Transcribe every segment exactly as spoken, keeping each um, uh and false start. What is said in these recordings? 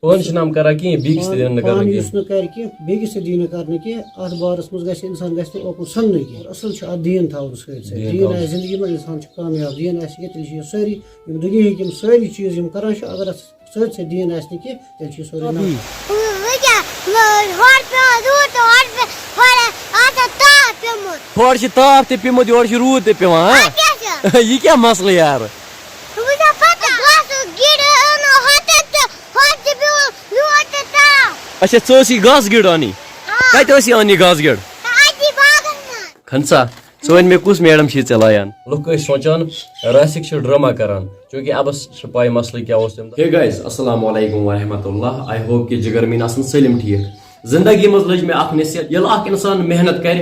پانہٕ چھِنہٕ یِم کران کِہیٖنۍ، بیٚکِس تہِ دِنہٕ نہٕ کرنہٕ پانہٕ کینٛہہ۔ یُس نہٕ کرِ کینٛہہ، بیٚکِس تہِ دِیہِ نہٕ کرنہٕ کینٛہہ، اَتھ بارَس منٛز گژھِ اِنسان گژھِ نہٕ اوکُن سَننُے کینٛہہ۔ اَصٕل چھُ اَتھ دیٖن تھاوُن سۭتۍ سۭتۍ۔ دیٖن دیٖن تھاوُن۔ آسہِ زِندگی منٛز، اِنسان چھُ کامیاب۔ دیٖن آسہِ کینٛہہ، تیٚلہِ چھِ یہِ سٲری یِم دُنیاہٕکۍ یِم سٲری چیٖز یِم کران چھِ، اگر اَتھ سۭتۍ سۭتۍ دیٖن آسہِ نہٕ کینٛہہ، تیٚلہِ چھُ یہِ سورُے ناکام۔ وۄنۍ کیٛاہ؟ ہورٕ پٮ۪وان روٗد تہٕ ہورٕ پٮ۪-، ہورٕ آسان تاپھ پیوٚمُت۔ ہورٕ چھِ تاپھ تہِ پیوٚمُت، یورٕ چھِ روٗد تہِ پٮ۪وان، ہا؟ اَدٕ کیٛاہ چھُ؟ یہِ کیٛاہ مسلہٕ یار؟ وۄنۍ چھا پَتہ؟ بہٕ آسہٕ گِرِ اَنو ہۄتٮ۪تھ تہٕ ہورٕ تہِ پیوٚمُت روٗد تہٕ تاپھ۔ اچھا، ژٕ ٲسی گاسہٕ گِڑ اَنٕنۍ؟ آ۔ کَتہِ ٲسی اَنٕنۍ گاسہٕ گِڑ؟ اَتی باغَس منٛز۔ کھنسا، ژٕ وَن مےٚ، کُس میڈم چھِ ژےٚ لایان؟ لُکھ ٲسۍ سونٛچان، راسِک چھِ ڈرامہ کران، چوٗنٛکہِ اَبَس چھِ پَے مسلہٕ کیٛاہ اوس تَمہِ دۄہ۔ Hey guys، السلام علیکم ورحمۃ اللہ۔ I hope کہ جگر میٖن آسَن سٲلِم ٹھیٖک۔ زندگی منٛز لٔج مےٚ اَکھ نصیحت، ییٚلہِ اَکھ اِنسان محنت کرِ،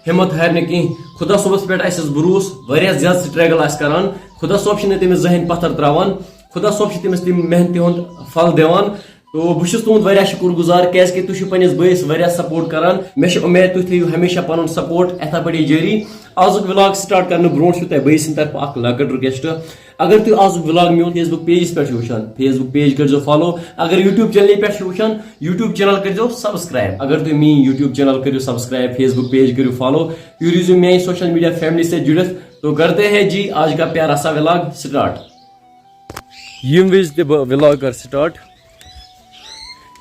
ہمت ہارِ نہٕ کینٛہہ، خدا صٲبَس پٮ۪ٹھ آسٮ۪س بروسہٕ، واریاہ زیادٕ struggle آسہِ کران، خدا صٲب چھِنہٕ تٔمِس زٕہٕنۍ پَتھر ترٛاوان، خدا صٲب چھِ تٔمِس تَمہِ محنتہِ ہُنٛد پھل دِوان۔ تو بہٕ چھُس تُہُنٛد واریاہ شُکُر گُزار، کیٛازِکہِ تُہۍ چھِو پنٛنِس بٲیِس واریاہ support کران۔ مےٚ چھِ اُمید تُہۍ تھٲیِو ہمیشہ پَنُن support یِتھَے پٲٹھی جٲری۔ آزُک vlog start کرنہٕ برونٛٹھ چھُ تۄہہِ بٲیِس سٕنٛدِ طرفہٕ اَکھ لۄکٕٹ request۔ اگر تُہۍ آزُک vlog میون Facebook pageس پٮ۪ٹھ چھِو وٕچھان، Facebook page کٔرۍزیو follow۔ اگر YouTube channelہِ پٮ۪ٹھ چھِو وٕچھان، YouTube channel کٔرۍزیو subscribe۔ اگر تُہۍ میٛٲنۍ YouTube channel کٔرِو subscribe، Facebook page کٔرِو follow، تُہۍ روٗزِو میٛانہِ social media family سۭتۍ جُڑِتھ۔ تو کرتے ہیں جی آج کا پیارا سا vlog start۔ ییٚمہِ وِزِ تہِ بہٕ vlog کَرٕ start،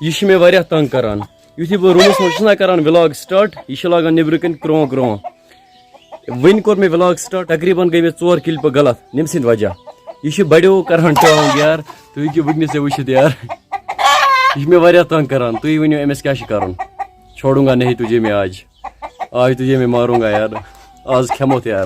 یہِ چھِ مےٚ واریاہ تنٛگ کَران۔ یُتھُے بہٕ روٗمَس منٛز چھُس نہ کَران vlog start، یہِ چھِ لاگان نیٚبرٕ کَنۍ کرٛونٛہہ کرٛونٛہہ۔ وٕنۍ کوٚر مےٚ vlog start، تقریٖباً گٔے مےٚ ژور clipہٕ غلط ییٚمہِ سٕنٛدِ وجہ۔ یہِ چھِ بڑیو کَران ٹانٛگ یار، تُہۍ ہیٚکِو وٕنۍکٮ۪سٕے وٕچھِتھ یار۔ یہِ چھِ مےٚ واریاہ تنٛگ کَران۔ تُہۍ ؤنِو أمِس کیٛاہ چھِ کَرُن؟ چھوڑوں گا نہیں تجھے میں آج۔ آج تجھے میں ماروں گا یار۔ آز کھٮ۪مو تہِ یار۔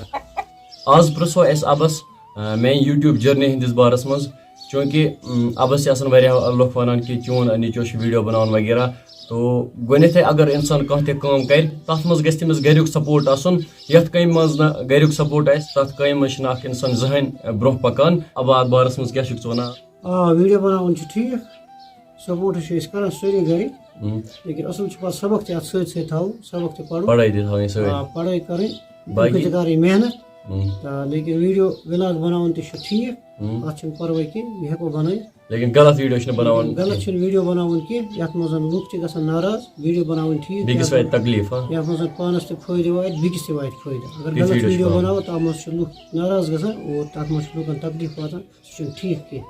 آز پرٛژھو اَسہِ اَبَس، آ، میٛانہِ YouTube journey ہٕنٛدِس بارَس منٛز، چوٗنٛکہِ، اَم، اَبَس چھِ آسان واریاہ لُکھ وَنان کہِ چون نیٚچو چھُ video بَناوان وغیرہ۔ تو گۄڈٕنٮ۪تھٕے اگر اِنسان کانٛہہ تہِ کٲم کَرِ، تَتھ منٛز گژھِ تٔمِس گَریُک support آسُن۔ یَتھ کامہِ منٛز نہٕ گَریُک support آسہِ، تَتھ کامہِ منٛز چھِنہٕ اَکھ اِنسان زٕہٕنۍ برٛونٛہہ پَکان۔ اَبا، اَتھ بارَس منٛز کیٛاہ چھُکھ ژٕ وَنان؟ آ، video بَناوُن چھُ ٹھیٖک، support چھِ أسۍ کَران سٲری گَرِکۍ، اَم۔ لیکِن اَصٕل چھُ پَتہٕ سبق تہِ اَتھ سۭتۍ سۭتۍ تھاوُن، سبق تہِ پَرُن۔ پَڑھٲے تہِ تھاوٕنۍ سۭتۍ۔ آ، پَڑھٲے کَرٕنۍ، باقٕے؟ تِم تہِ کَرٕنۍ محنت۔ اَم۔ آ، لیکِن video vlog بَناوُن تہِ چھُ ٹھیٖک، اَم۔ اَتھ چھُنہٕ پَرواے کینٛہہ، یہِ ہٮ۪کو بَنٲیِتھ۔ لیکِن غلط video چھِنہٕ بَناوُن۔ غلط چھِنہٕ video بَناوُن کینٛہہ، یَتھ منٛز زَن لُکھ چھِ گژھان ناراض، video بَناوٕنۍ ٹھیٖک، بیٚکِس یَتھ واتہِ منٛز، تقلیٖف، ہا؟ یَتھ منٛز زَن پانَس تہِ فٲیدٕ واتہِ، بیٚکِس تہِ واتہِ فٲیدٕ۔ اگر تِژھ غلط video چھِ video بَناوان۔ بَناوو، تَتھ منٛز چھِ لُکھ ناراض گژھان اور تَتھ منٛز چھِ لُکَن تکلیٖف واتان۔ سُہ چھُنہٕ ٹھیٖک کینٛہہ۔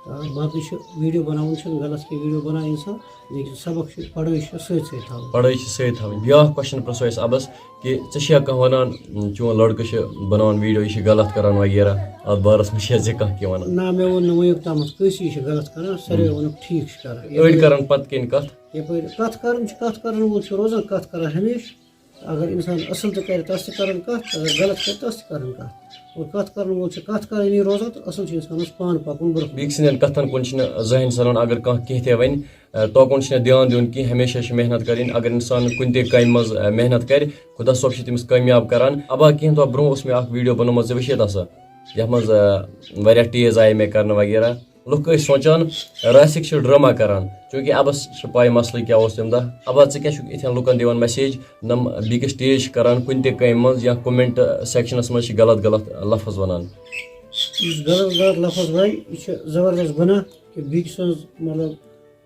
آ، باقٕے چھُ video بَناوُن چھُنہٕ غلط کینٛہہ، video بَناو اِنسان، لیکِن سبق چھُ، پَڑھٲے چھِ سۭتۍ سۭتۍ تھاوٕنۍ۔ پَڑھٲے چھِ سۭتۍ تھاوٕنۍ۔ بیٛاکھ question پرٛژھو أسۍ اَبَس کہِ ژےٚ چھِیا کانٛہہ وَنان، چون لٔڑکہٕ چھُ بَناوان video، یہِ چھُ غلط کَران وغیرہ، اَتھ بارَس منٛز چھِیا ژےٚ کانٛہہ کینٛہہ وَنان؟ نہ، مےٚ ووٚن نہٕ وٕنیُک تامَتھ کٲنٛسی یہِ چھُ غلط کَران، ساروٕے ہُم۔ ووٚنُکھ ٹھیٖک چھُ کَران۔ أڑۍ کَرَن پَتہٕ کَنہِ کَتھ۔ یَپٲرۍ کَتھ کَرُن چھُ، کَتھ کَرَن وول چھُ روزان کَتھ کَران ہمیشہِ۔ اگر اِنسان اَصٕل تہِ کَرِ، تَس تہِ کَرَن کَتھ، اگر غلط کَرِ، تَس تہِ کَرَن کَتھ۔ اور کَتھ کَرَن وول چھُ کَتھ کَرٲنی روزان، تہٕ اَصٕل چھُ اِنسانَس پانہٕ پَکُن برٛونٛہہ کُن۔ بیٚکہِ سٕنٛدٮ۪ن کَتھَن کُن چھِنہٕ زٕہٕنۍ سَنُن، اگر کانٛہہ کینٛہہ تہِ وَنہِ، اَ، توکُن چھِنہٕ دیان دیُن کینٛہہ۔ ہمیشہ چھِ محنت کَرٕنۍ۔ اگر اِنسان کُنہِ تہِ کامہِ منٛز، اَ، محنت کَرِ، خۄدا صٲب چھِ تٔمِس کامیاب کَران۔ اَبا، کینٛہہ دۄہ برٛونٛہہ اوس مےٚ اَکھ video بَنومُت، ژےٚ وٕچھِتھ آسان، یَتھ منٛز، اَ، واریاہ tease آیہِ مےٚ کَرنہٕ وغیرہ۔ لُکھ ٲسۍ سونٛچان، راسِک چھُ ڈرامہ کران، چوٗنٛکہِ اَبَس چھِ پَے مسلہٕ کیٛاہ اوس تَمہِ دۄہ۔ اَبا، ژٕ کیٛاہ چھُکھ یِتھٮ۪ن لُکَن دِوان message، نَم بیٚکِس tease چھِ کران کُنہِ تہِ کامہِ منٛز یا comment sectionَس منٛز چھِ غلط غلط لفظ وَنان؟ یُس غلط غلط لفظ وَنہِ، یہِ چھُ زبردست گۄناہ کہِ بیٚکہِ سٕنٛز، مطلب،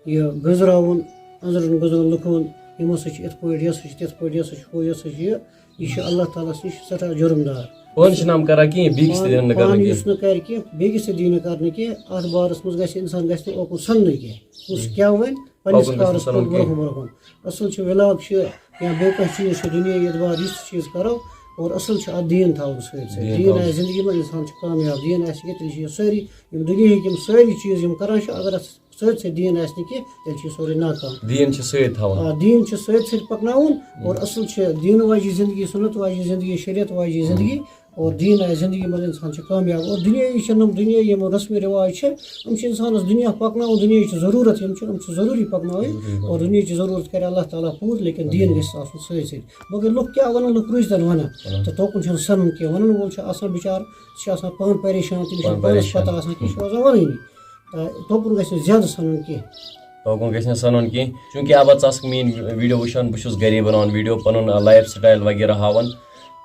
یہِ گٔنٛزراوُن، أنٛزرَن گٔنٛزرَن لُکَن، یِم ہسا چھِ یِتھ پٲٹھۍ، یہِ ہسا چھِ تِتھ پٲٹھۍ، یہِ ہسا چھُ ہُہ، یہِ ہسا چھُ یہِ۔ یہِ چھُ اللہ تعالیٰ ہَس نِش سٮ۪ٹھاہ جُرمدار۔ پانہٕ چھِنہٕ یِم کران کِہیٖنۍ، بیٚکِس تہِ پانہٕ، دِنہٕ نہٕ پانہٕ کران یُس کِہیٖنۍ۔ نہٕ کرِ کینٛہہ، بیٚکِس تہِ دِیہِ نہٕ کرنہٕ کینٛہہ، اَتھ بارَس منٛز گژھِ اِنسان گژھِ نہٕ اوکُن سَننُے کینٛہہ، کُس ہُم۔ کیٛاہ وَنہِ، پَنٕنِس اوکُن گژھِ نہٕ کارَس سَنُن کُن برٛونٛہہ کینٛہہ۔ برٛونٛہہ کُن۔ اَصٕل چھُ vlog چھُ یا بیٚیہِ کانٛہہ چیٖز چھُ دُنیٲیی اعتبار یُس چیٖز کَرو، اور اَصٕل چھُ اَتھ دیٖن تھاوُن سۭتۍ سۭتۍ۔ دیٖن دیٖن تھاوُن۔ آسہِ زِندگی منٛز، اِنسان چھُ کامیاب، دیٖن آسہِ کینٛہہ، تیٚلہِ چھِ یہِ سٲری یِم دُنیاہٕکۍ یِم سٲری چیٖز یِم کَران چھِ، اگر اَتھ سۭتۍ سۭتۍ دیٖن آسہِ نہٕ کینٛہہ، تیٚلہِ چھُ یہِ سورُے ناکام۔ دیٖن چھِ سۭتۍ تھاوُن۔ آ، دیٖن چھِ سۭتۍ سۭتۍ پَکناوُن، اور اَصٕل چھِ دیٖن واجی زِندگی، سُنت واجی زِندگی، شریعت واجی زِندگی، اور دیٖن آسہِ زِندگی منٛز، اِنسان چھُ کامیاب۔ اور دُنیٲیی چھِ یِم، دُنیٲیی یِم رسم و رواج چھِ، یِم چھِ اِنسانَس دُنیا پَکناوُن، دُنیاہٕچ ضروٗرت یِم چھِ، یِم چھِ ضروٗری پَکناوٕنۍ، ضروٗری۔ اور دُنیاہٕچ ضروٗرت کَرِ اللہ تعالیٰ پوٗرٕ، لیکِن دیٖن گژھِ آسُن سۭتۍ سۭتۍ۔ مگر لُکھ کیٛاہ وَنَن، لُکھ روٗزۍ تَن وَنان۔ وَنان۔ تہٕ توکُن چھُنہٕ سَنُن کینٛہہ، وَنَن وول چھُ آسان بِچارٕ، سُہ چھُ آسان پانہٕ پریشان، تٔمِس چھُنہٕ پانہٕ پانَس پریشان۔ پَتہ آسان کینٛہہ، یہِ چھُ روزان وَنٲنی۔ تہٕ توکُن گژھِ نہٕ زیادٕ سَنُن کینٛہہ۔ توکُن گژھِ نہٕ سَنُن کینٛہہ، چوٗنٛکہِ اَبا، ژٕ آسکھ میٛٲنۍ video وٕچھان، بہٕ چھُس گَرے بَناوان video، پَنُن، آ، life style وغیرہ ہاوان۔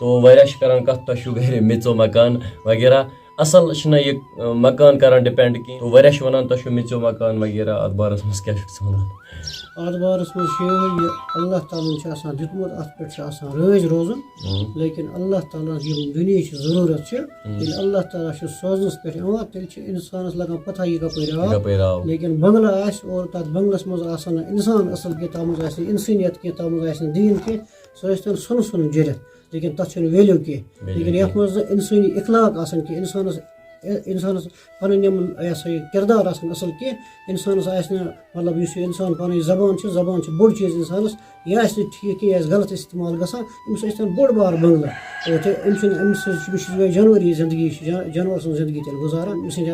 تو واریاہ چھِ کَران کَتھ، تۄہہِ چھُو گَرِ میٚژو مکان وغیرہ۔ اصل چھُنہٕ یہِ، اَ، مکان کران ڈِپینڈ کینٛہہ۔ تو واریاہ چھِ ونان، تۄہہِ چھُو میٚژیو مکان وغیرہ، اتھ بارس منٛز کیٛاہ چھُکھ ژٕ ونان؟ اتھ بارس منٛز چھُ یِہوٚے، یہِ اللہ تعالیٰ ہن چھُ آسان دیُتمُت، اتھ پٮ۪ٹھ چھُ آسان رٲضۍ روزُن۔ ہم۔ لیکن اللہ تعالیٰ ہس یِم دُنیہٕچ ضروٗرت چھِ، ہم۔ ییٚلہِ اللہ تعالیٰ چھُ سوزنس پٮ۪ٹھ یِوان، تیٚلہِ چھِ انسانس لگان پتہ، یہِ کپٲرۍ آو۔ یہِ کپٲرۍ آو؟ لیکن بنگلہٕ آسہِ اور تتھ بنگلس منٛز آسن نہٕ انسان اصل کینٛہہ، تتھ منٛز آسہِ نہٕ انسٲنیت کینٛہہ، تتھ منٛز آسہِ نہٕ دیٖن کینٛہہ، سُہ ٲسۍ تن سۄنہٕ سۄنہٕ جٔرِتھ، لیکن تتھ چھُنہٕ ویلیو کینٛہہ۔ ویلیو لیکن کینٛہہ۔ یتھ منٛز زن انسٲنی اخلاق آسن کینٛہہ، انسانس انسانس پنٕنۍ یِم، یہِ ہسا یہِ کردار آسن اصل کینٛہہ، انسانس آسہِ نہٕ، مطلب، یُس یہِ انسان پنٕنۍ زبان چھِ، زبان چھِ بوٚڑ چیٖز انسانس، یہِ آسہِ نہٕ ٹھیٖک کینٛہہ، یہِ آسہِ غلط استعمال گژھان، أمِس ٲسۍ تن بوٚڑ بار بنگلہٕ۔ اور تہِ أمۍ سٕنٛدِ، أمِس سۭتۍ چھِ، أمِس چھِ یِہوٚے جانوری زندگی چھِ، جان-، جانور سٕنٛز زندگی تیٚلہِ گُزاران، أمۍ سٕنٛدِ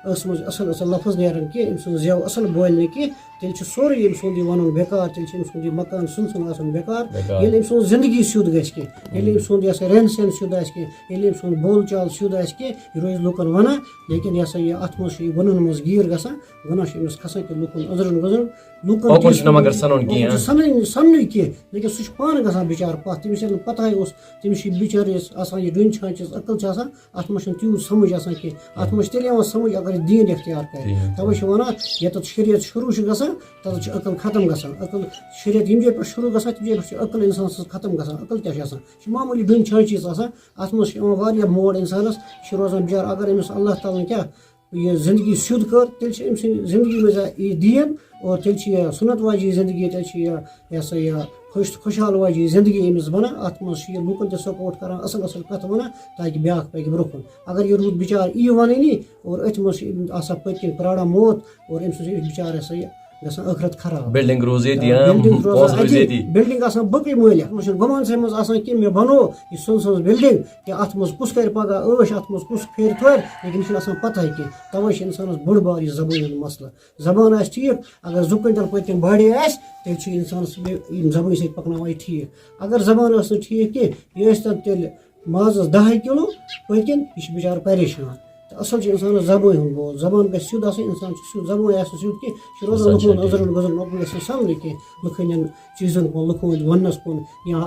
ٲسہٕ منٛز اصل اصل لفظ نیران کینٛہہ، أمۍ سٕنٛز زٮ۪و اصل بولہِ نہٕ کینٛہہ، تیٚلہِ چھُ سورُے أمۍ سُنٛد یہِ ونُن بیکار، تیٚلہِ چھُ أمۍ سُنٛد یہِ مکان سُنٛد سُنٛد آسُن بیکار۔ بیکار۔ ییٚلہِ أمۍ سُنٛد زندگی سیوٚد گژھِ کینٛہہ، ییٚلہِ أمۍ سُنٛد یہِ ہسا رہن سہن سیوٚد آسہِ کینٛہہ، ییٚلہِ أمۍ سُنٛد بول چال سیوٚد آسہِ کینٛہہ، یہِ روزِ لوٗکن ونان، لیکن یہِ ہسا یہِ اتھ منٛز چھُ یہِ گۄنہن منٛز گیٖر گژھان، گۄناہ چھُ أمِس کھسان کہِ لوٗکن أنٛدرن گۄزرن، لوٗکن اوکُن چھُ چھُنہٕ مگر سنُن کینٛہہ۔ اوکُن چھُ سنٕے، سننُے کینٛہہ، لیکن سُہ چھُ پانہٕ گژھان بِچارٕ پتھ، تٔمِس ییٚلہِ نہٕ پتہٕے اوس، تٔمِس چھُ بِچٲرِس آسان یہِ ڈوٗنۍ چھانچِس عقل چھِ آسان، اتھ منٛز چھُنہٕ تیوٗت سمجھ آسان کینٛہہ، اتھ منٛز چھِ تیٚلہِ یِوان سمجھ اگر أسۍ دیٖن اختیار کرِ۔ دیٖن۔ توے چھِ ونان، ییٚتٮ۪تھ شریعت شروع چھُ گژھان، تتٮ۪تھ چھِ عقل ختم گژھان۔ عقل، شریعت ییٚمہِ جایہِ پٮ۪ٹھ شروع گژھان، تَمہِ جایہِ پٮ۪ٹھ چھِ عقل انسان سٕنٛز ختم گژھان۔ عقل کیٛاہ چھِ آسان؟ یہِ چھِ معموٗلی ڈوٗنۍ چھانچی یٲژ آسان۔ اتھ منٛز چھِ یِوان واریاہ موڑ انسانس، یہِ چھُ روزان بِچارٕ، اگر أمِس اللہ تعالیٰ ہن کیٛاہ یہِ زندگی سیوٚد کٔر، تیٚلہِ چھِ أمۍ سٕنٛدِ زندگی منٛز یہِ دیٖن، اور تیٚلہِ چھِ یہِ سُنت واجی زندگی، تیٚلہِ چھِ یہِ، یہِ ہسا یہِ خوش، خوشحال واجی زندگی أمِس بنان۔ اتھ منٛز چھِ یہِ لوٗکن تہِ سپورٹ کران، اصل اصل کتھٕ ونان، تاکہِ بیٛاکھ پکہِ برٛونٛہہ کُن۔ اگر یہِ رُت بِچارٕ یی ونٲنی، اور أتھۍ منٛز چھِ آسان پٔتۍ کِنۍ پراران موت، اور أمۍ سٕنٛز چھِ أسۍ بِچارٕ ہسا یہِ گژھان ٲخرت خراب۔ بلڈنگ روٗز ییٚتی، آ، ہاں، بلڈنگ روزان پونٛسہٕ روٗز اَتی، ییٚتی۔ بلڈنگ آسان بٔکٕے مٲلِتھ، اَتھ منٛز چھُنہٕ گُمان سٕے منٛز آسان کہِ مےٚ بنوو یہِ سۄن سٕنٛز بلڈنگ، کہِ اَتھ منٛز کُس کرِ پگاہ عٲش، اَتھ منٛز کُس پھیرِ تھورِ، لیکن یہِ چھُنہٕ آسان پتہٕے کینٛہہ۔ توے چھُ انسانس بوٚڑ بار یہِ زبٲنۍ ہُنٛد مسلہٕ۔ زبان آسہِ ٹھیٖک، اگر زٕ کوینٹل پٔتۍ کِنۍ باڈی آسہِ، تیٚلہِ چھُ انسانس یہِ، ییٚمہِ زبٲنۍ سۭتۍ پکناوان یہِ ٹھیٖک۔ اگر زبان ٲس نہٕ ٹھیٖک کینٛہہ، یہِ ٲسۍ تن تیٚلہِ مازس دَہے کِلوٗ پٔتۍ کِنۍ، یہِ چھُ بِچارٕ پریشان۔ تہٕ اصل چھُ انسانس زبٲنۍ ہُنٛد بول، زبان گژھِ سیوٚد آسٕنۍ، انسان چھُ سیوٚد، زبٲنۍ آسہِ نہٕ سیوٚد کینٛہہ، یہِ چھُ روزان انسان چھُ لُکن ٹھیٖک۔ نظرن گُزرن، لُکن گژھِ نہٕ سمجھٕے کینٛہہ، لُکن ہٕنٛدٮ۪ن چیٖزن کُن، لُکن ہٕنٛدۍ وننس کُن، یا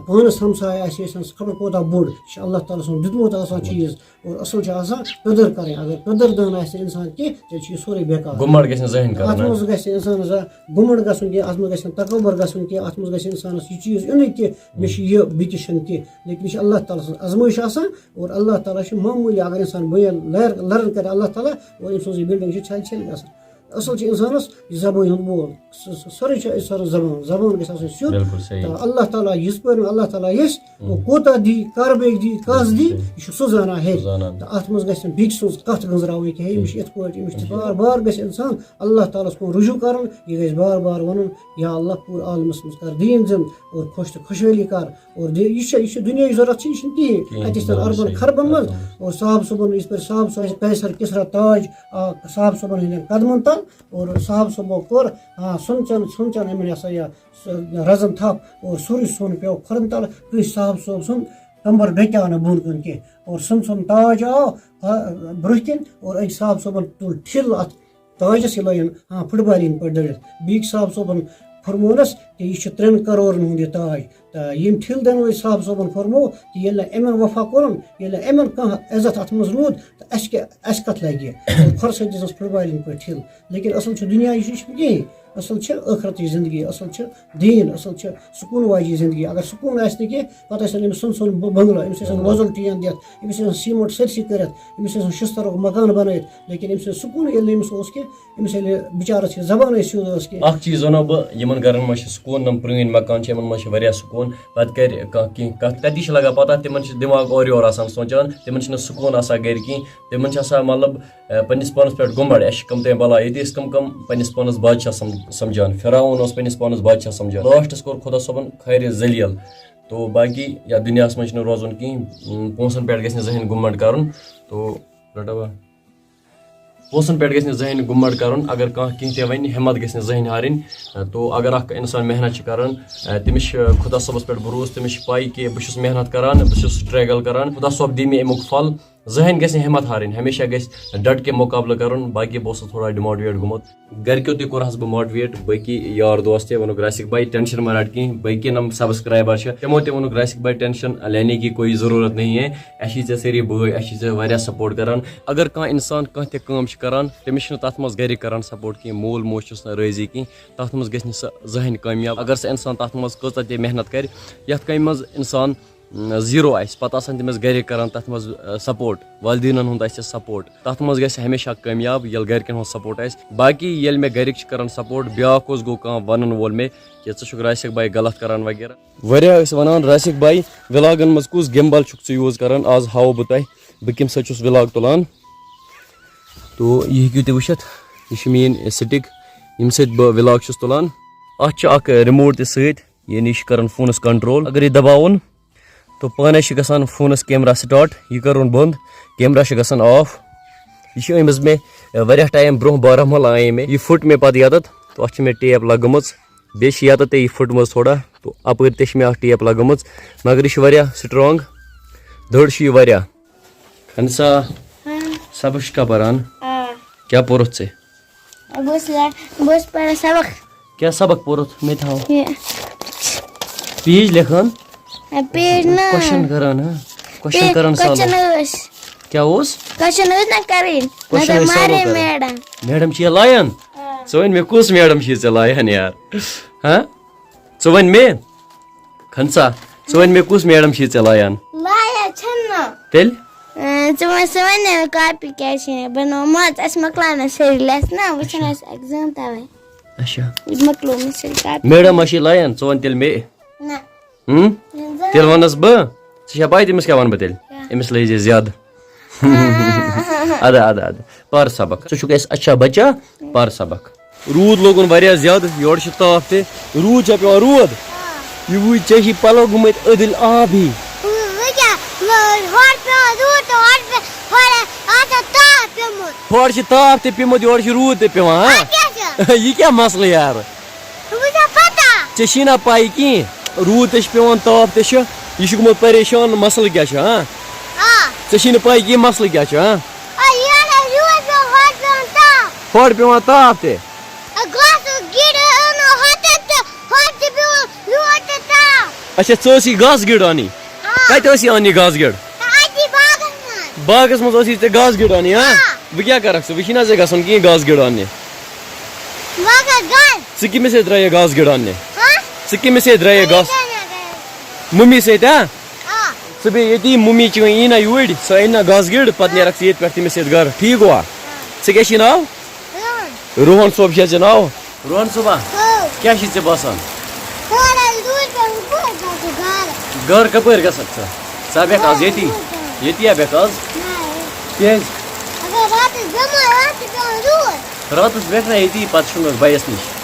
پانس ہمسایہِ آسہِ، یہِ آسہِ خبر کوٗتاہ بوٚڑ، یہِ چھُ اللہ تعالیٰ سُنٛد دیُتمُت آسان چیٖز، اور اصل چھُ آسان قدر کرٕنۍ۔ اگر قدر دان آسہِ نہٕ انسان کینٛہہ، تیٚلہِ چھُ یہِ سورُے بیکار۔ گُمنڈ گژھِ نہٕ زٕہٕنۍ کرُن، اتھ ہاں۔ منٛز گژھِ نہٕ انسانس زانٛہہ گُمنڈ گژھُن کینٛہہ، اتھ منٛز گژھِ نہٕ تکبر گژھُن کینٛہہ، اتھ منٛز گژھِ انسانس یہِ چیٖز یُنٕے کہِ مےٚ چھُ یہِ بیٚکِس چھُنہٕ کینٛہہ، لیکن یہِ چھِ اللہ تعالیٰ سٕنٛز آزمٲیش آسان۔ اور اللہ تعالیٰ چھُ معموٗلی، اگر انسان بٔنۍ لر-، لرن کرِ اللہ تعالیٰ، اور أمۍ سٕنٛز یہِ بلڈنگ چھِ ژھٮ۪لہِ ژھٮ۪لہِ گژھان۔ اصل چھِ انسانس یہِ زبٲنۍ ہُنٛد بول، سُہ، سُہ، سورُے چھُ انسانس زبان، زبان گژھِ آسٕنۍ سیوٚد۔ بِلکُل صحیح۔ تہٕ اللہ تعالیٰ یِژ پٲرۍ نہٕ اللہ تعالیٰ یژھِ، ہُم۔ اور کوٗتاہ دی، کر بیٚیہِ دی، کس دی، صحیح۔ یہِ چھُ سُہ زانان ہیٚرِ۔ سُہ زانان۔ تہٕ اتھ منٛز گژھِ نہٕ بیٚکہِ سٕنٛز کتھ گٔنٛزراوٕنۍ کینٛہہ، أمِس چھِ یِتھ پٲٹھۍ، أمِس چھِ بار بار گژھِ انسان اللہ تعالیٰ ہس کُن رجوع کرُن، یہِ گژھِ بار بار ونُن، یا اللہ پوٗرٕ عالمس منٛز کر دیٖن زِنٛدٕ اور خۄش تہٕ خۄشحٲلی کر۔ اور دِ-، یہِ چھِ، یہِ چھِ دُنیاہٕچ ضروٗرت چھِ، یہِ چھِنہٕ کِہیٖنۍ۔ کِہیٖنۍ، اَتہِ ٲسۍ تَن بِلکُل اربن صحیح۔ خربن منٛز۔ اور صاحب صٲبن، یِتھ پٲٹھۍ صاحب صٲب، قیصر کسرا تاج آ صاحب صٲبن ہٕنٛدٮ۪ن قدمن تل، اور صاحب صٲبو کوٚر، آ، سۄن چن، سۄن چن یِمن، یہِ ہسا یہِ، سُہ رزن تھپھ، اور سورُے سۄن پیوٚو کھۄرن تل۔ کٲنٛسہِ صاحب صٲب سُنٛد کمبر ڈکیو نہٕ بۄن کُن کینٛہہ، اور سۄن سُنٛد تاج آو، آ، برٛونٛہہ کِنۍ، اور أکۍ صاحب صٲبن تُل ٹھِل اتھ تاجس، یہِ لٲگِن، ہاں، فٹ بالہِ ہٕنٛدۍ پٲٹھۍ دٔرِتھ۔ بیٚکۍ صاحب صٲبن فرمونس کہِ یہِ چھُ ترٛٮ۪ن کرورن ہُنٛد یہِ تاج۔ تہٕ ییٚمۍ ٹھِل دِنہٕ وٲلۍ صاحب صٲبن فرموو کہِ ییٚلہِ نہٕ یِمن وفا کوٚرُن، ییٚلہِ نہٕ یِمن کانٛہہ عزت اتھ منٛز روٗد، تہٕ اسہِ کیٛاہ، اسہِ کتھ لگہِ؟ کھۄرٕ سۭتۍ دِژٕس فٹ بالہِ ہٕنٛدۍ پٲٹھۍ ٹھِل۔ لیکن اصل چھُ دُنیا، یہِ چھُ، یہِ چھُنہٕ کِہیٖنۍ۔ اصل چھِ ٲخرتٕچ زندگی، اصل چھِ دیٖن، اصل چھِ سکوٗن واجی زندگی۔ اگر سکوٗن آسہِ نہٕ کینٛہہ، پتہٕ آسن أمِس سۄن سۄن بہ-، بنگلہٕ، أمِس آسن وۄزُل ٹین دِتھ، أمِس آسن سیٖمنٹ سٲرسٕے کٔرِتھ، أمِس آسن شسترُک مکان بنٲیِتھ، لیکن أمِس آسہِ سکوٗن ییٚلہِ نہٕ أمِس اوس کینٛہہ، أمِس ییٚلہِ بِچارَس یہِ زبانٕے سیوٚد ٲس کینٛہہ۔ اکھ چیٖز وَنو بہٕ، یِمَن گَرَن منٛز چھِ سکوٗن، یِم پرٛٲنۍ مکان چھِ، یِمَن منٛز چھِ واریاہ سکوٗن۔ پَتہٕ کَرِ کانٛہہ کینٛہہ کَتھ، تَتی چھِ لَگان پَتہ، تِمَن چھِ دٮ۪ماغ اورٕ یورٕ آسان سونٛچان، تِمَن چھِنہٕ سکوٗن آسان گَرِ کِہیٖنۍ، تِمَن چھِ آسان، مطلب، اَ، پنٛنِس پانَس پٮ۪ٹھ گُمَڑ، اَسہِ چھِ کَم تام بَلاے، ییٚتہِ أسۍ کَم کَم پنٛنِس پانَس بادشاہ سَم-، سَمجھان۔ فرعون اوس پنٛنِس پانَس بادشاہ سَمجھان۔ لاسٹَس کوٚر خۄدا صٲبَن خٲرِ ذٔلیٖل۔ تو باقی یَتھ دُنیاہَس منٛز چھِنہٕ روزُن کِہیٖنۍ، پونٛسَن پٮ۪ٹھ گژھِ نہٕ زٕہٕنۍ گُمَڑ کَرُن۔ تو رَٹوا۔ پونٛسَن پٮ۪ٹھ گژھِ نہٕ زٕہٕنۍ گُمَڑ کَرُن۔ اگر کانٛہہ کینٛہہ تہِ وَنہِ، ہِمَت گژھِ نہٕ زٕہٕنۍ ہارٕنۍ۔ تو اگر اَکھ اِنسان محنت چھِ کَران، تِمِس چھِ خۄدا صٲبَس پٮ۪ٹھ بروسہٕ، تٔمِس چھِ پَے کہِ بہٕ چھُس محنت کَران، بہٕ چھُس سٹرٛگل کَران، خۄدا صٲب دِ مےٚ اَمیُک پھل۔ زٕہٕنۍ گژھِ نہٕ ہمت ہارٕنۍ، ہمیشہ گژھِ ڈٹ کے مقابلہٕ کرُن۔ باقی بہٕ اوسُس تھوڑا ڈیموٹیویٹ گوٚمُت۔ گرِکیو تہِ کوٚرہَس بہٕ موٹیویٹ، باقی یار دوست تہِ ووٚنُکھ، "راسِک بھائی، ٹینشن مہ رٹ کینٛہہ، باقی یِم سبسکرایبر چھِ تِمو تہِ ووٚنُکھ، 'راسِک بھائی، ٹینشن لینے کی کوئی ضرورت نہیں ہے، اَسہِ چھِ ژےٚ سٲری بٲے، اَسہِ چھِ ژےٚ واریاہ سپورٹ کران.'" اگر کانٛہہ انسان کانٛہہ تہِ کٲم چھِ کران، تٔمِس چھِنہٕ تتھ منٛز گرِکۍ کران سپورٹ کینٛہہ، مول موج چھُس نہٕ رٲضی کینٛہہ، تتھ منٛز گژھِ نہٕ سُہ زٕہٕنۍ کامیاب۔ اگر سُہ انسان تتھ منٛز کٔژاہ تہِ محنت کرِ، یتھ کامہِ منٛز انسان زیٖرو آسہِ، پتہٕ آسان تٔمِس گرِکۍ کران تتھ منٛز، آ، سپورٹ، والدینن ہُنٛد آسہِ سپورٹ، تتھ منٛز گژھِ ہمیشہ کامیاب، ییٚلہِ گرِکٮ۪ن ہُنٛد سپورٹ آسہِ۔ باقی ییٚلہِ مےٚ گرِکۍ چھِ کران سپورٹ، بیٛاکھ اوس گوٚو کانٛہہ ونن وول مےٚ کہِ، "ژٕ چھُکھ راسِک بھائی غلط کران" وغیرہ۔ واریاہ ٲسۍ ونان، "راسِک بھائی، ولاگن منٛز کُس گِمبل چھُکھ ژٕ یوٗز کران؟" آز ہاوو بہٕ تۄہہِ بہٕ کمہِ سۭتۍ چھُس ولاگ تُلان۔ تو یہِ ہیٚکِو تُہۍ وٕچھِتھ، یہِ چھِ میٛٲنۍ سٹک، ییٚمہِ سۭتۍ بہٕ ولاگ چھُس تُلان۔ اتھ چھُ اکھ رِموٹ تہِ سۭتۍ، یعنی یہِ چھُ کران فونس کنٹرول۔ اگر یہِ دباوُن، تو پانے چھُ گژھان فونس کیمرہ سٹارٹ، یہِ کرُن بند، کیمرہ چھُ گژھان آف۔ یہِ چھِ أنمٕژ مےٚ، ٲ، واریاہ ٹایم برونٛہہ، بارہمولہ اَنے مےٚ۔ یہِ پھٕٹ مےٚ پتہٕ ییٚتٮ۪تھ، تو اتھ چھِ مےٚ ٹیپ لگٲمٕژ۔ بیٚیہِ چھِ ییٚتٮ۪تھ تہِ یہِ پھٕٹمٕژ تھوڑا، تو اپٲرۍ تہِ چھِ مےٚ اکھ ٹیپ لگٲمٕژ، مگر یہِ چھِ واریاہ سٹرانگ، دٔر چھِ یہِ واریاہ۔ خنسا، ہاں۔ سبق چھُکھا پران؟ آ۔ کیٛاہ پوٚرُتھ ژےٚ؟ بہٕ اوسُس لے-، بہٕ اوسُس پران سبق۔ کیٛاہ سبق پوٚرُتھ؟ مےٚ تہِ ہاو۔ یہِ۔ پیج لیکھان؟ اے، پیج نہ۔ کوسچن کران، ہاں؟ کوسچن پے-، کران سالو۔ کوسچن ٲسۍ۔ کیٛاہ اوس؟ کوسچن ٲسۍ نہ کرٕنۍ۔ کوسچن نتہٕ ٲسۍ سالو مارے کرٕنۍ۔ میڈم۔ میڈم چھِ یہِ لایان؟ آ۔ ژٕ وَن مےٚ، کُس میڈم چھِ ژےٚ لایان یار؟ ہاں؟ ژٕ وَن مےٚ؟ خنسا، ژٕ وَن مےٚ، کُس میڈم چھِ ژےٚ لایان؟ لایان چھَنہٕ۔ تیٚلہِ؟ اۭں، ژٕ وَن، ژٕ وَن مےٚ، کاپی کیٛازِ چھِ مےٚ بَنٲومٕژ؟ اَسہِ مۄکلاو نہ سٲری لیسن، وۄنۍ چھُنہٕ اَسہِ ایگزام تَوَے۔ اچھا۔ یہِ مۄکلوو مےٚ سٲری کاپی۔ میڈم ما چھِ لایان؟ ژٕ وَن تیٚلہِ مےٚ۔ نہ۔ ہُم؟ نہ۔ تیٚلہِ وَنَس بہٕ۔ ژےٚ چھےٚ پَے تٔمِس کیٛاہ وَنہٕ بہٕ تیٚلہِ؟ کیٛاہ؟ أمِس لٲگۍ زِ زیادٕ۔ اَدٕ، اَدٕ، اَدٕ۔ پَر سبق۔ ژٕ چھُکھ اَسہِ اچھا بچہ، پَر سبق۔ روٗد لوگُن واریاہ زیادٕ، یورٕ چھُ تاپھ تہِ۔ روٗد چھا پٮ۪وان؟ روٗد؟ یہِ وٕچھ، ژےٚ چھِ پَلو گٔمٕتۍ أدٕلۍ آب ہی۔ وۄنۍ کیٛاہ؟ ہورٕ پٮ۪وان روٗد تہٕ ہورٕ پٮ۪-، ہورٕ آسان تاپھ پیوٚمُت۔ ہورٕ چھِ تاپھ تہِ پیوٚمُت، یورٕ چھِ روٗد تہِ پٮ۪وان، ہا؟ اَدٕ کیٛاہ چھُ؟ یہِ کیٛاہ مسلہٕ یارٕ؟ وۄنۍ چھا پتہ؟ ژےٚ چھی نا پَے کِہیٖنۍ؟ روٗد تہِ چھُ پٮ۪وان، تاپھ تہِ چھُ، یہِ چھُ گوٚمُت پریشان، مسلہٕ کیٛاہ چھُ، ہا؟ آ۔ ژےٚ چھی نہٕ پَے کِہیٖنۍ، مسلہٕ کیٛاہ چھُ، ہا؟ آ، یورٕ روٗد پٮ۪وان، ہورٕ پٮ۪وان تاپھ۔ ہورٕ پٮ۪وان تاپھ تہِ؟ آ، گاسہٕ گِرِ اَنو ہوٚتٮ۪تھ تہٕ ہورٕ تہِ پٮ۪وان روٗد تہٕ تاپھ۔ اچھا، ژٕ ٲسی گاسہٕ گِڑ اَنٕنۍ؟ آ۔ کَتہِ ٲسی اَنٕنۍ گاسہٕ گِڑ؟ آ، أتی باغَس منٛز۔ باغَس منٛز ٲسی ژےٚ گاسہٕ گِڑ اَنٕنۍ، ہا؟ آ۔ وۄنۍ کیٛاہ کَرَکھ ژٕ؟ وۄنۍ چھی نہ ژےٚ گژھُن کِہیٖنۍ گاسہٕ گِڑ اَننہِ۔ باغَس گاسہٕ۔ ژٕ کٔمِس سۭتۍ درٛایے گاسہٕ گِڑ اَننہِ؟ ہا؟ ژٕ کٔمِس سۭتۍ درٛایے گاسہٕ؟ مٔمی سۭتۍ، ہا؟ آ۔ ژٕ بیٚیہِ ییٚتی، مٔمی چٲنۍ یی نہ یوٗرۍ، سۄ اَنہِ نہ گاسہٕ گِڑ، پَتہٕ نیرَکھ ژٕ ییٚتہِ پٮ۪ٹھ تٔمِس سۭتۍ گَرٕ، ٹھیٖک گوٚوا؟ ژےٚ کیٛاہ چھی ناو؟ روہَن۔ روہَن صٲب چھا ژےٚ ناو؟ روہَن صٲبا، ہو۔ کیٛاہ چھی ژےٚ باسان؟ ہو، نہ، دوٗرِ پٮ۪ٹھ وۄنۍ کوٚت گژھٕ گَرٕ؟ گَرٕ کَپٲرۍ گژھَکھ ژٕ؟ ژٕ ہا بیٚہکھ آز ییٚتی۔ دوٗرِ پٮ۪ٹھ۔ ییٚتی ہا بیٚہکھ آز؟ نہ۔ کیٛازِ؟ اگر راتَس بیٚمار آسہٕ، پٮ۪وان روٗد۔ راتَس بیٚہکھ نہ ییٚتی، پَتہٕ شۄنٛگَکھ بَیَس نِش۔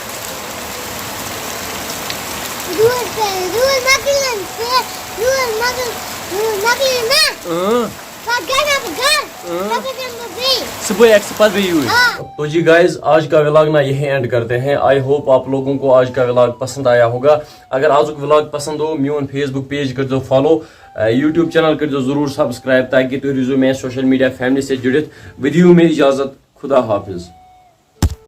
روٗد پٮ۪وان، روٗد مۄکلہِ نہ، روٗد مۄکلہِ، روٗد مۄکلہِ نہ۔ اۭں۔ پَتہٕ گژھٕ بہٕ گَرٕ۔ اۭں۔ پَتہٕ یِمہٕ بہٕ بیٚیہِ۔ صُبحٲے ہٮ۪کھ ژٕ پَتہٕ بیٚیہِ یوٗرۍ۔ آ۔ تو جی گائز، آج کا ولاگ نا یہیں اینڈ کرتے ہیں۔ آئی ہوپ آپ لوگوں کو آج کا ولاگ پسند آیا ہوگا۔ اگر آزُک ولاگ پسند ہو، میون فیس بک پیج کٔرۍزیو فالو، اے، یوٹیوب چینل کٔرۍزیو ضروٗر سبسکرائب، تاکہ تُہۍ روٗزِو میانہِ سوشل میڈیا فیملی سۭتۍ جُڑِتھ۔ ودیو میں اجازت، خدا حافظ۔